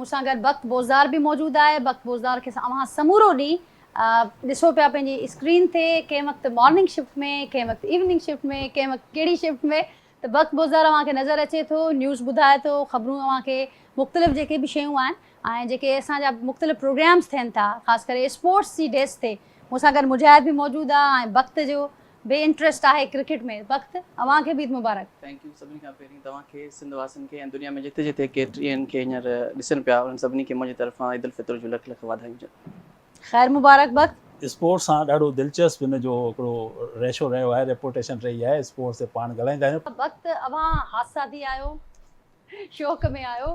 مون سان گڏ بخت بوزدار به موجود آهي. بخت بوزدار کي اوهان سمورو ڏينهن ڏسو پيا پنهنجي اسڪرين تي، ڪنهن وقت مارننگ شفٽ ۾، ڪنهن وقت ايوننگ شفٽ ۾، ڪنهن وقت ڪهڙي شفٽ ۾ ته بخت بوزدار اوهان کي نظر اچي ٿو، نيوز ٻڌائي ٿو، خبرون اوهان کي مختلف جيڪي به شيون آهن ۽ جيڪي اسان جا مختلف پروگرامز ٿين ٿا خاص ڪري اسپورٽس جي ڊيسڪ تي مون سان گڏ مجاهد به موجود آهي ۽ بخت جو به انٽريسٽ آهي ڪرڪيٽ ۾. بخت اوهان کي به عيد مبارڪ. Thank you سڀني کان پهرين توهان کي سنڌ واسين کي ۽ دنيا ۾ جتي جتي ڪي ٽي اين کي هينئر ڏسن پيا انهن سڀني کي منهنجي طرفان عيد الفطر جون لک لک واڌايون هجن. خير مبارڪ بخت. اسپورٽس سان ڏاڍو دلچسپ هن جو هڪڙو ريشو رهيو آهي ريپوٽيشن رهي آهي اسپورٽس تي پاڻ ڳالهائيندا آهيون. بخت اوهان حادثاتي آهيو شوق ۾ آهيو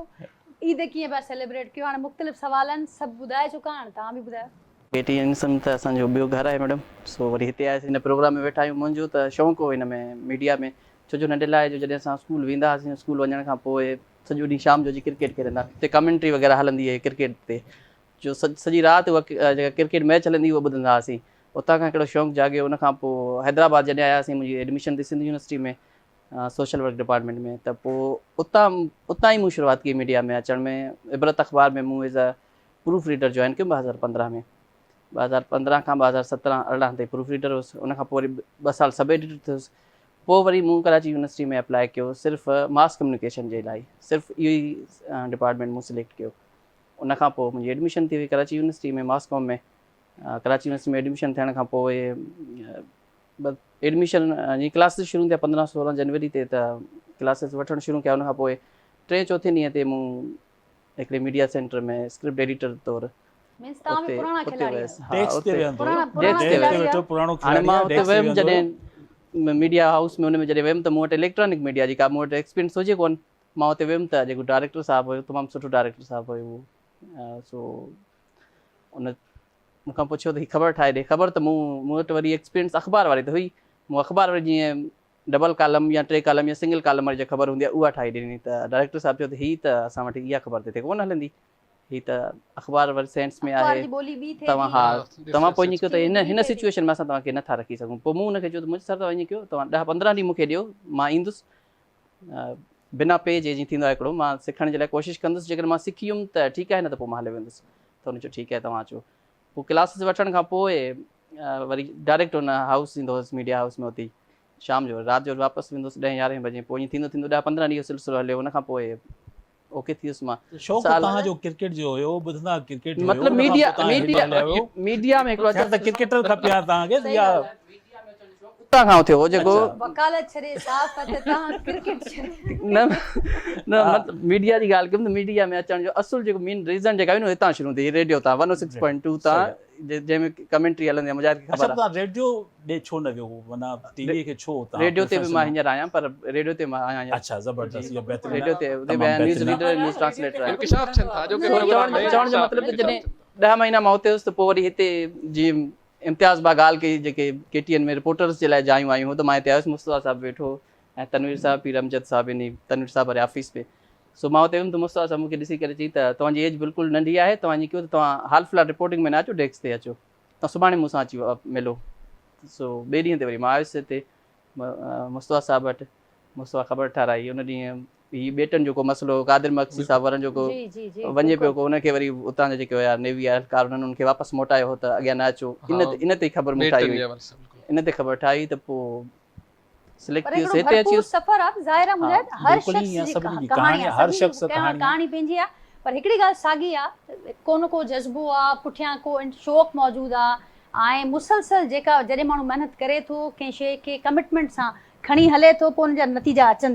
عيد ڪيئن پيا سيليبريٽ ڪيو هاڻي مختلف سوالن سڀ ٻڌائي چڪا هاڻي توهان به ٻڌايو. ڪي ٽي اين سم ته اسان جو ٻيو گهر آهي ميڊم سو وري هتي آياسين هن پروگرام ۾ ويٺا آهيون منهنجو ته شوق هو هن ۾ ميڊيا ۾ ڇو جو ننڍي لاء جو جڏهن اسان اسڪول ويندا هئاسين اسڪول وڃڻ کان پوء سڄو ڏينهن شام جو اچي ڪرڪيٽ کيڏندا هتي ڪمينٽري وغيره هلندي هئي ڪرڪيٽ تي جو سڄي رات اها جيڪا ڪرڪيٽ ميچ هلندي هئي اها ٻڌندا هئاسين اتان کان هڪڙو شوق جاڳيو ان کان پوء حيدرآباد جڏهن آياسين منهنجي ايڊميشن ٿي Sindh university ۾ social work department ۾ ته پوء اتان اتان ئي مون شروعات ڪئي ميڊيا ۾ اچڻ ۾ عبرت اخبار ۾ مون as a proof reader join ڪيو 2015 ۾ 2015 کان 2017 18 تائين پروف ريڊر هوس ان کان پوء وري ٻه سال سب ايڊيٽر ٿيس پوء وري مون ڪراچي يونيورسٽي ۾ اپلاء ڪيو صرف ماس ڪميونيڪيشن جي لاء صرف اهو ئي ڊپارٽمينٽ مون سليڪٽ ڪيو ان کان پوء منهنجي ايڊميشن ٿي وئي Karachi university ۾ mass com ۾ Karachi university ۾ admission ٿيڻ کان پوء ايڊميشن جي ڪلاسز شروع ٿيا 15 16 جنوري تي ته ڪلاسز وٺڻ شروع ڪيا ان کان پوء ٽئين چوٿين ڏينهن تي مون هڪڙي ميڊيا سينٽر ۾ اسڪرپٽ ايڊيٽر طور اتي اتي ويس ها اتي ڊيسڪ تي ويٺو هاڻي مان اتي ويم جڏهن ميڊيا هائوس ۾ ان ۾ جڏهن ويم ته مون وٽ اليڪٽرانڪ ميڊيا جي ڪا مون وٽ ايڪسپيرينس هجي ڪون مان اتي ويم ته جيڪو ڊائريڪٽر صاحب هيو تمام سٺو ڊائريڪٽر صاحب هيو اهو سو ان مون کان پڇيو ته هي خبر ٺاهي ڏي. خبر ته مون مون وٽ وري ايڪسپيرينس اخبار واري ته هئي. مون اخبار واري جيئن ڊبل ڪالم يا ٽي ڪالم يا سنگل ڪالم واري جيڪا خبر هوندي آهي اها ٺاهي ڏني ته ڊائريڪٽر صاحب چيو ته هي ته اسان وٽ اها خبر ته هتي ڪونه هلندي. هي ته اخبار واري سينس ۾ اخبار آهي. جي ٻولي ٻي ٿئي توهان ٿي. ها توهان پوء ائين ڪيو ته هن هن سچوئيشن ۾ اسان توهان کي نٿا رکي سگهون. پوء مون ان کي چيو ته منهنجي سر توهان ائين ڪيو توهان ڏهه 15 ڏينهن مون کي ڏيو مان ايندس بنا پي جي جيئن ٿيندو آهي هڪڙو مان سکڻ جي لاء ڪوشش ڪندس جيڪڏهن مان سکي ويم ته ٺيڪ آهي نه ته پوء مان هليو ويندس ته هن چيو ٺيڪ آهي توهان اچو پوء ڪلاسز وٺڻ کان پوء وري ڊائريڪٽ هن هائوس ايندو هوس ميڊيا هائوس ۾ اتي شام جو رات جو واپس ويندو هوس ڏهين يارهين بجي پوء ائين ٿيندو ٿيندو ڏهه 15 ڏينهن سلسلو هليو ان کان پوء اوڪي ٿي ويس مان شوق توهان جو ڪرڪيٽ جو هيو ٻڌندا ڪرڪيٽ هيو مطلب ميڊيا ميڊيا ميڊيا ۾ هڪڙو ته ڪرڪيٽر کپي ها توهان کي يا اتان کان اٿيو هو جيڪو وڪالت ڇڏي صحافت تان ڪرڪيٽ ڇڏي نه نه مطلب ميڊيا جي ڳالهه ڪيم ته ميڊيا ۾ اچڻ جو اصل جيڪو مين ريزن جيڪا هئي نه هتان شروع ٿي ريڊيو تان 106.2 تان جنهن ۾ ڪمينٽري هلندي آهي مجاهد کي خبر آهي اڇا ريڊيو ڏي ڇو نه ويو معنيٰ ٽي وي کي ڇو تان ريڊيو تي به مان هينئر آهيان پر ريڊيو تي مان آهيان اڇا زبردست اهو بهترين ريڊيو تي اتي به آهيان نيوز ريڊر نيوز ٽرانسليٽر آهيان انڪشاف ٿين ٿا جو پروگرام ۾ چوڻ جو مطلب ته جڏهن 10 مهينا مان اتي هوس ته پوء وري هتي جي امتياز با ڳالهه ڪئي جيڪي ڪي ٽي اين ۾ رپورٽرز جي لاء جايون آيون هيون ته مان هتي آيس مصطفيٰ صاحب ويٺو ۽ تنوير صاحب پير امجد صاحب انهي تنوير صاحب واري آفيس ۾ سو مان اتي ويم ته مصطفيٰ صاحب مون کي ڏسي ڪري چئي ته توهان جي ايج بلڪل ننڍي آهي توهان ائين ڪيو ته توهان حال في الحال رپورٽنگ ۾ نه اچو ڊيسڪ تي اچو توهان سڀاڻي مون سان اچي ملو سو ٻئي ڏينهن تي وري مان آيس هتي مصطفيٰ صاحب وٽ مصطفيٰ خبر ٺاراهي ان ڏينهن هي ٻيٽن جو ڪو مسئلو هو قادر مگسي صاحب وارن جو ڪو وڃي پيو ڪو ان کي وري اتان جا جيڪي هيا نيوي اهلڪار انهن ان کي واپس موٽايو هو ته اڳيان نه اچو ان ان تي خبر مون ٺاهي هئي ان تي خبر ٺاهي ته پوء سليڪٽ پر ٿي ويس هڪڙو هتي اچي ڀرپور ويس سفر آ ظاهر آ مجاهد هر بلڪل شخص ائين جي سڀني جي ڪهاڻي ڪهاڻي آ هر سڀني شخص جي ڪهاڻي ڪهاڻي پنهنجي آ پر هڪڙي ڳالهه ساڳي آ ڪو نه ڪو جذبو آ پٺيان ڪو شوق موجود آ ۽ مسلسل جيڪا جڏهن ماڻهو محنت ڪري ٿو ڪنهن شيء کي ڪمٽمينٽ سان کڻي هلي ٿو پوء ان جا نتيجا اچن ٿا.